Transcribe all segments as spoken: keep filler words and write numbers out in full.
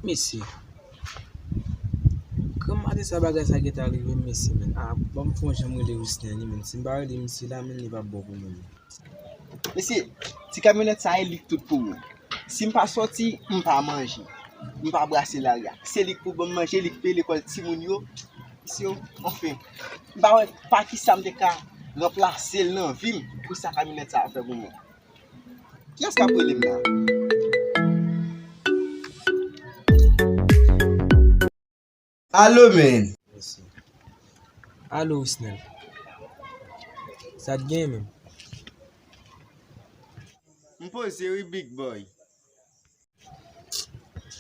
Mesye, granmaten sa bagay sa gentan rive m, mesye, men. Ah, ban m fè yon jan m rele Wisner li, men. Si m pa rele misye la, men, li p ap bon pou mwen, men. Mesye, ti kamyonèt sa e li k tout pou mwen. Si m pa sòti, m pa manje. M pa brase lari a. Se li k pou ban m manje, li k peye lekòl timoun yo. Misye, anfen, m pa wè pa kisa m te ka ranplase l nan vi m pou sa kamyonèt sa ap fè pou mwen. Kiyès k ap rele m la? Alo, men. Mèsi. Alo, Wisnel. Sa t gen, men? M poze wi, big boy.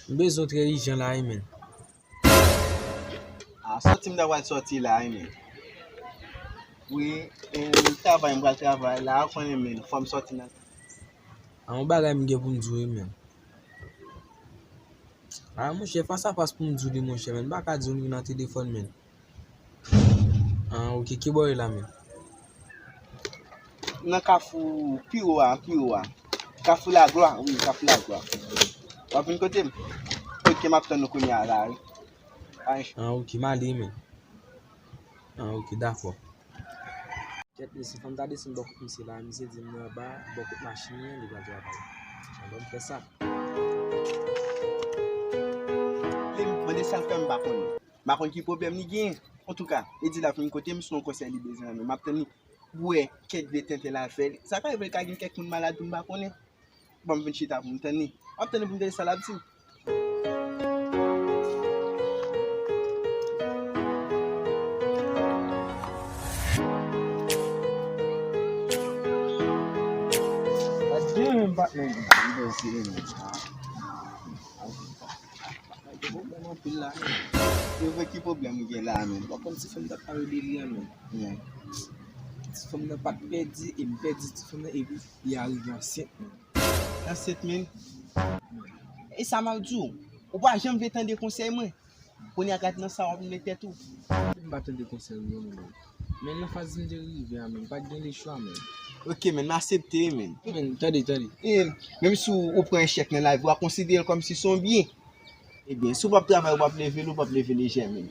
M bezwen w trè ijan la wi, men. A, sòti m ta pral sòti la wi, men. Wi, e, m travay, m pral travay la, ou konnen, men, fò m sòti nan. A, yon bagay m gen pou m di w wi, men. A, monchè, fas a fas pou m di w li, monchè, men. M pa ka di w li nan telefòn, men. Ah, ok, ki bò w ye la, men? Nan kafou pi wo a, pi wo a. Kafou Laglwa, wi, kafou Laglwa. W ap vin kote m? Ok, m ap tann ou kounye a la, wi. Ay. Ah, ok, m ale, men. Ah, ok, dakò. Kèt, mesye, fò m ta desann bò kot misye la, misye di m li anba, bò kot machin li an, li pral travay. An, ban m fè sa. Li mande sa l fè, m pa konnen. M pa konn ki pwoblèm li genyen. Antouka, li di l ap vin kote m, se yon konsèy li bezwen nan men m. M ap tann li pou wè kèk vye tenten l al fè. Sa ka rive l ka gen kèk moun malad tou, m pa konnen. Ban m vin chita pou m tann li. M ap tann li pou m tande sa l ap di m. Gade menm patnè m, m panse menm. Gen pwoblèm anpil la, men. Se vre, ki pwoblèm ou gen la, men? Ou pa konn ti fanm nan pa rele li an, men. Yeah. Ti fanm nan pa t pèdi, e m pèdi ti fanm nan, epi li arive ansent, men. Ansent, men? E sa m ap di w, ou pa janm vle tande konsèy mwen. Kounye a gad nan sa w ap mennen tèt ou. M pa tande konsèy ou non, men. Men nan faz m te rive a, men, m pa t gen lechwa, men. Ok, men, m aksepte, men. Men, tande, tande. E, menm si w, ou pran echèk nan lavi, w a konsidere l kòmsi se yon byen. Ebyen, si w p ap travay, w p ap leve l, ou p ap leve lejè, men.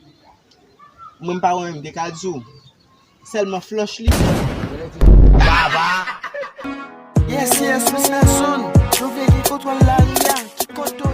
Mwen, m pa wè, m te ka di w. Sèlman flòch li. Baba! Yes, yes, Miss Nelson. Nou vle gen kontwòl lari a. Ki kote